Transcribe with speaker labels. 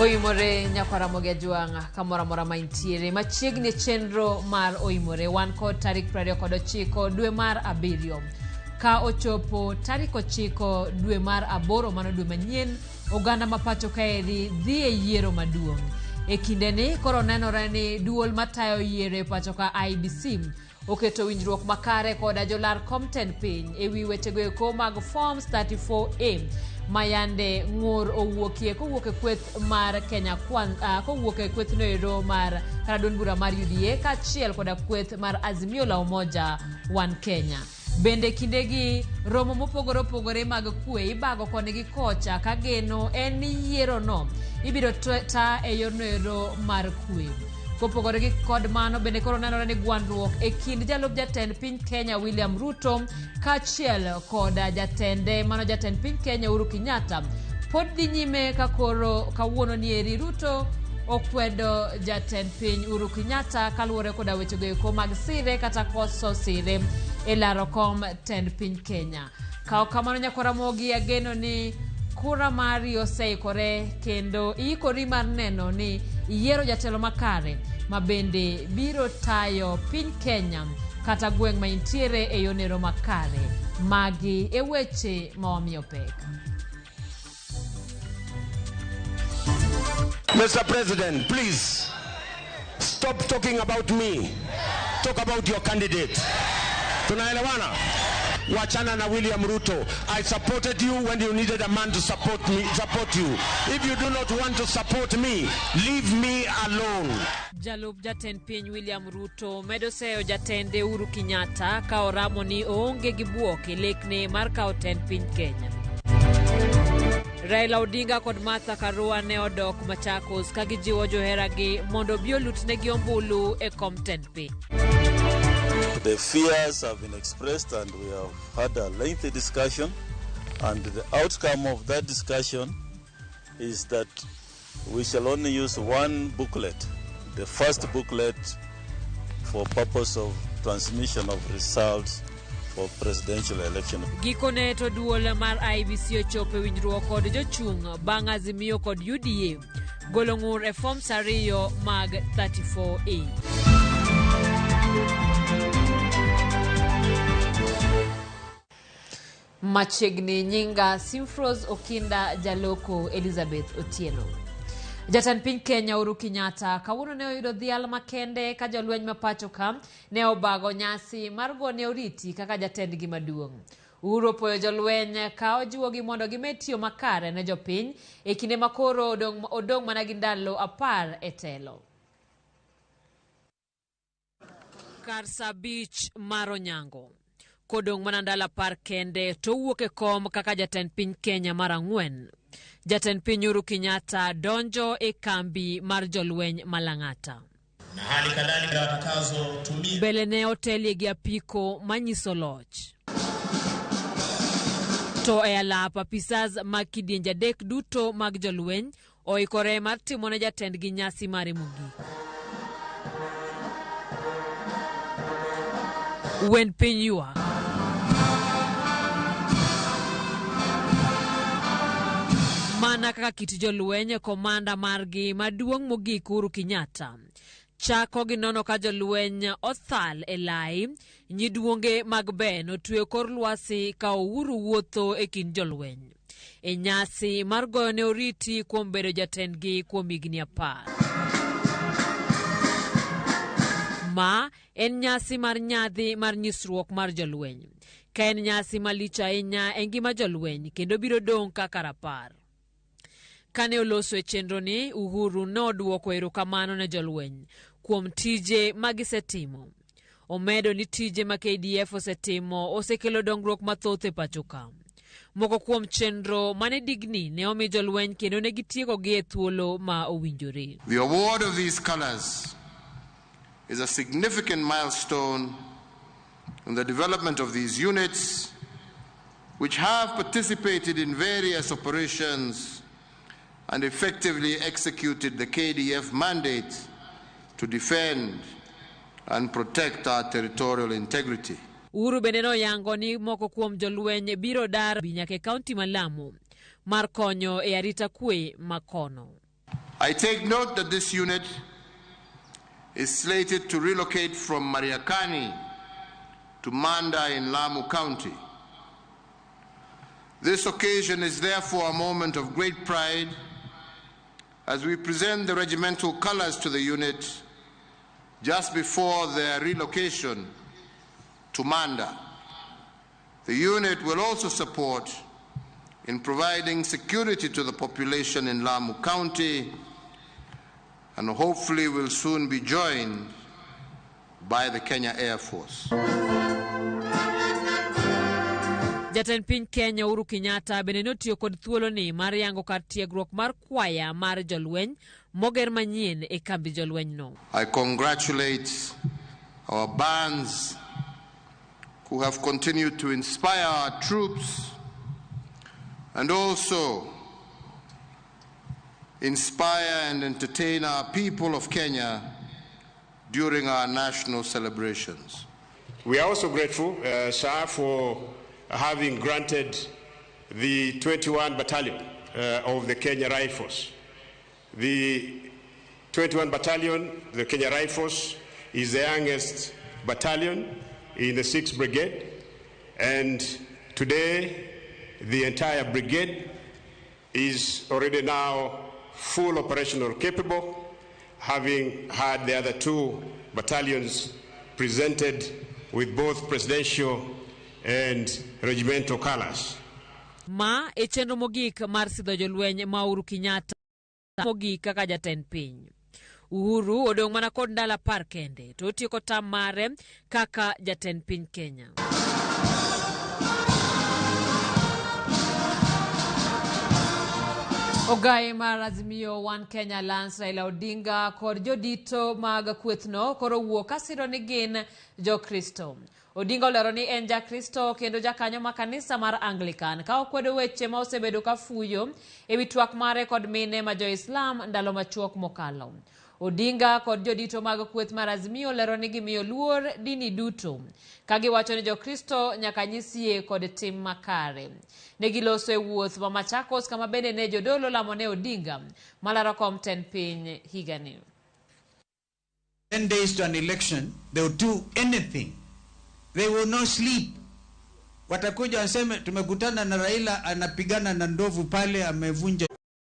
Speaker 1: Oimore nyakwar Ramogi Ajwang' kamoro amora ma intiere machiegni e chenro mar Oimore wan kod tarik 29 dwe mar abiriyo ka ochopo tarik 9 dwe mar aboro mano dwe manyien oganda ma pacho kaeri dhi e yiero maduong' e kindeni koro nenore ni duol matayo yiero e pacho ka IEBC oketo winjruok makare koda jolar kom tend piny e wi wechego eko mag Forms 34A ma yande ng'ur owuokie kowuok e kweth mar Kenya Kwanza, kowuok e kwethno ero mar kata duond bura mar UDA kaachiel koda kweth mar Azimio la Umoja One Kenya. Bende kindegi romo mopogore opogore mag kwe ibago koni gi kocha ka geno en ni yierono ibiro ta e yorno ero mar kwe. Kopogore gi kod mano bende koro nenore ni gwandruok e kind jalup jatend piny Kenya William Ruto kaachiel koda jatende mano jatend piny Kenya Uhuru Kenyatta pod dhi nyime ka koro kawuono nieri Ruto okwedo jatend piny Uhuru Kenyatta kaluwore koda wechego eko mag sire kata koso sire e laro kom tend piny Kenya. Ka ok kamano nyakwar Ramogi ageno ni kura mari oseikore kendo iikori mar neno ni iyiero jatelo makare ma bende biro tayo piny Kenya kata gweng' ma intiere e yonero makare. Magi e weche ma wamiyo pek.
Speaker 2: Mr. President, please stop talking about me. Talk about your candidate. Tunaelewana? Wachana na William Ruto. I supported you when you needed a man to support me, support you. If you do not want to support me, leave me alone.
Speaker 1: Jalup jatend piny William Ruto medo seyo jatende Uhuru Kenyatta ka oramo ni oonge gi bwok e lekne mar kawo tend piny Kenya. Raila Odinga kod Martha Karua ne odok Machakos ka gijiwo joheragi mondo obi olutnegi ombulu e kom tend piny.
Speaker 3: The fears have been expressed and we have had a lengthy discussion, and the outcome of that discussion is that we shall only use one booklet, the first booklet for purpose of transmission of results for presidential election.
Speaker 1: Gikone to duol mar IEBC ochopo e winjruok kod jochung' bang' Azimio kod UDA golo ng'ur e forms ariyo mag 34A. Machiegni nyinga Simfros Okinda Jaloko Elizabeth Otieno. Jatend piny Kenya Uhuru Kenyatta kawuono ne oyudo dhial makende ka jolweny ma pacho ka ne obago nyasi mar gone oriti kaka jatendgi maduong'. Uhuru opoyo jolweny ka ojiwogi mondo gimed tiyo makare ne jopiny e kinde ma koro odong' mana gi ndalo 10 e telo. Kar saa 5 mar onyango. Kodong' mana ndalo 10 kende to owuok e kom kaka jatend piny Kenya mar 4. Jatend piny Uhuru Kenyatta donjo e kambi mar jolweny ma Lang'ata.
Speaker 4: Na hali kadhalika watakazotumia.
Speaker 1: Mbele ne otelie gi apiko manyiso loch. To e alap apisas mag kidienje 3 duto mag jolweny oikore mar timo ne jatendgi nyasi mare mogik. Wend piny ywak. Mana kaka kit jolweny, komanda margi maduong' mogik Uhuru Kenyatta chako gi nono ka jolweny othal e lai, nyiduonge mag ben otwe kor lwasi ka Uhuru wuotho e kind jolweny. E nyasi mar goyo ne oriti kuom bedo jatendgi kuom higni 10. Ma en nyasi mar nyadhi mar nyisruok mar jolweny. Ka en nyasi malich ahinya e ngima jolweny kendo biro dong' kaka rapar. Kane oloso e chenro ni, Uhuru nodwoko erokamano ne jolweny kuom tije ma gisetimo. Omedo ni tije ma KDF osetimo osekelo dongruok mathoth e pacho ka. Moko kuom chenro mane digni ne omi jolweny kendo ne gitiekogi e thuolo ma owinjore.
Speaker 5: The award of these colors is a significant milestone in the development of these units, which have participated in various operations and effectively executed the KDF mandate to defend and protect our territorial integrity.
Speaker 1: Uhuru bende noyango ni moko kuom jolweny biro dar nyaka e kaunti ma Lamu mar konyo e arita kwe ma kono.
Speaker 5: I take note that this unit is slated to relocate from Mariakani to Manda in Lamu County. This occasion is therefore a moment of great pride as we present the regimental colors to the unit just before their relocation to Manda. The unit will also support in providing security to the population in Lamu County and hopefully will soon be joined by the Kenya Air Force.
Speaker 1: Jatend piny Kenya Uhuru Kenyatta bende notiyo kod thuoloni mar yango kar tiegruok mar kwaya mar jolweny moger manyien e kambi jolwenyno.
Speaker 5: I congratulate our bands who have continued to inspire our troops and also inspire and entertain our people of Kenya during our national celebrations.
Speaker 2: We are also grateful, sir, for having granted the 21 Battalion of the Kenya Rifles. The 21 Battalion, the Kenya Rifles, is the youngest battalion in the 6th Brigade, and today the entire brigade is already now full operational capable, having had the other two battalions presented with both presidential and regimental colors.
Speaker 1: Ma e chenro mogik mar sidho jolweny ma Uhuru Kenyatta mogik kaka jatend piny. Uhuru odong' mana kod ndalo 10 kende to otieko tam mare kaka jatend piny Kenya. Ogaye mar Azimio One Kenya Alliance Raila Odinga kod jodito mag kwethno koro wuok kasiro ni gin Jokristo. Odinga olero ni en Jakristo kendo jakanyo ma kanisa mar Anglican ka okwedo weche ma osebedo ka fuyo ewi twak mare kod mine ma jo-Islam ndalo machuok mokalo. Odinga kod jodito mag kweth mar Azimio olero ni gimiyo luor dini duto ka giwacho ni Jokristo nyaka nyis yie kod tim makare. Ne giloso e wuoth ma Machakos kama bende ne jodolo lamo ne Odinga malaro kom tend piny higani.
Speaker 6: 10 days to an election, they will do anything. They will not sleep. Watakuja waseme tumekutana na Raila anapigana na ndovu pale amevunja.